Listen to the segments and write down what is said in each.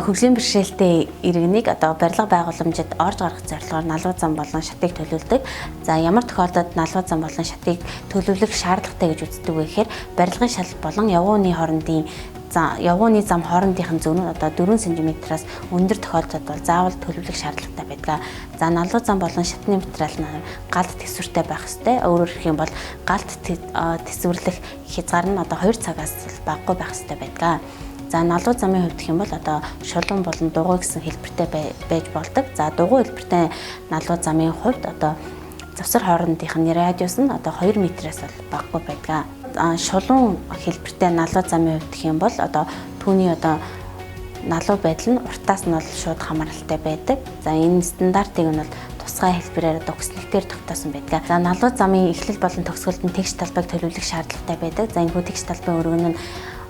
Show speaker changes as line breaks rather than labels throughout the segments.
Хөгжлийн бэрхшээлтэй иргэнийг одоо барилга байгууламжид орж гаргах зорилгоор налуу зам болон шатыг төлөвлөдөг. За, ямар тохиолдолд налуу зам болон шатыг төлөвлөх шаардлагатай гэж үздэг вэ гэхээр барилгын шал болон явган хоорондын явгууны зам хоорондынх нь зөн нь одоо 4 см-аас өндөр тохиолдолд бол заавал төлөвлөх шаардлагатай байдаг. За, налуу зам болон шатны материал нь галт тэсвэртэй байх ёстой. Өөрөөр хэлэх юм бол галт тэсвэрлэх хязгаар нь одоо 2 цагаас багагүй байх ёстой байдаг. За, налуу замын хувьд гэх юм бол одоо шулуун болон дугуй гэсэн хэлбэртэй байж болдог. За, дугуй хэлбэртэй налуу замын хувьд одоо завсар хоорондынх нь радиус нь одоо 2 метрээс бол багагүй байдаг. Шулуун хэлбэртэй налуу замын хувьд гэх юм бол одоо түүний одоо налуу байдал нь уртаас нь бол шууд хамааралтай байдаг. За, энэ стандартыг нь бол тусгай хэлбэрээр одоо хүснэгтээр тогтоосон байдаг. За, налуу замын эхлэл болон төгсгөлд нь тэгш талбайг төлөвлөх шаардлагатай байдаг. За, энэхүү тэгш талбайн өргөн нь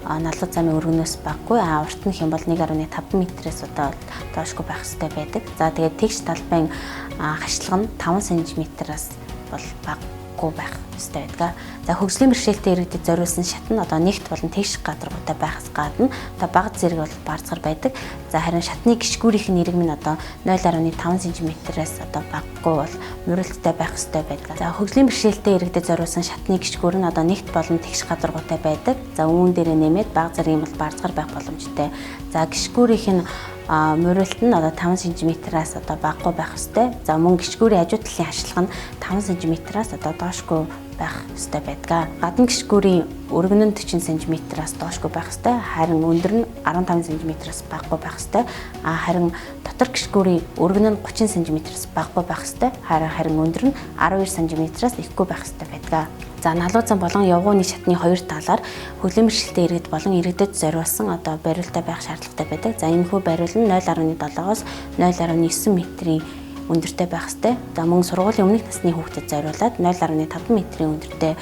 налуу замын өргөнөөс багагүй, урт нь хэм бол 1.5 метрээс одоо доошгүй байх ёстой байдаг. За, тэгээд тэгш талбайн хашлага нь 5 см-аас бол багагүй байх ёстой байдаг. За, хөгжлийн бэрхшээлтэй иргэдэд зориулсан шат нь одоо нэгт болон тэгш гадаргуутай байхаас гадна одоо бага зэрэг бол барзгар байдаг. За, харин шатны гишгүүрийнх нь иргэм нь одоо 0.5 см-ээс одоо багагүй бол мөрөлттэй байх ёстой байдаг. За, хөгжлийн бэрхшээлтэй иргэдэд зориулсан шатны гишгүүр нь одоо нэгт болон тэгш гадаргуутай байдаг. За, үүн дээрээ нэмээд бага зэргийн бол барзгар байх боломжтой. За, гишгүүрийнх нь мөрөлт нь одоо 5 см-аас одоо багагүй байх ёстой. За, мөн гишгүүрийн хажуу талын хашлага нь 5 см-аас одоо доошгүй байх ёстой байдаг. Гадна гишгүүрийн өргөн нь 40 см-аас доошгүй байх ёстой. Харин өндөр нь 15 см-аас багагүй байх ёстой. Харин дотор гишгүүрийн өргөн нь 30 см-аас багагүй байх ёстой. Харин өндөр нь 12 см-аас ихгүй байх ёстой байдаг. За, налуу зам болон явгууны шатны хоёр талаар хөгжлийн бэрхшээлтэй иргэд болон иргэдэд зориулсан одоо бариултай байх шаардлагатай байдаг. За, энэхүү бариул нь 0.7-оос 0.9 метрийн өндөртэй байх ёстой. За, мөн сургуулийн өмнөх насны хүүхдэд зориулаад 0.5 метрийн өндөртэй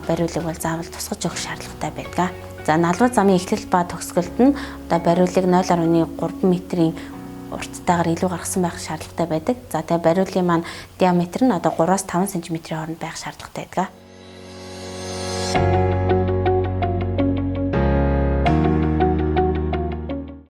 бариулыг бол заавал тусгаж өгөх шаардлагатай байдаг. За, налуу замын эхлэл ба төгсгөлд нь одоо бариулыг 0.3 метрийн урттайгаар илүү гаргасан байх шаардлагатай байдаг. За, тэгээ бариулын маань диаметр нь одоо 3-аас 5 см-ийн хооронд байх шаардлагатай байдаг.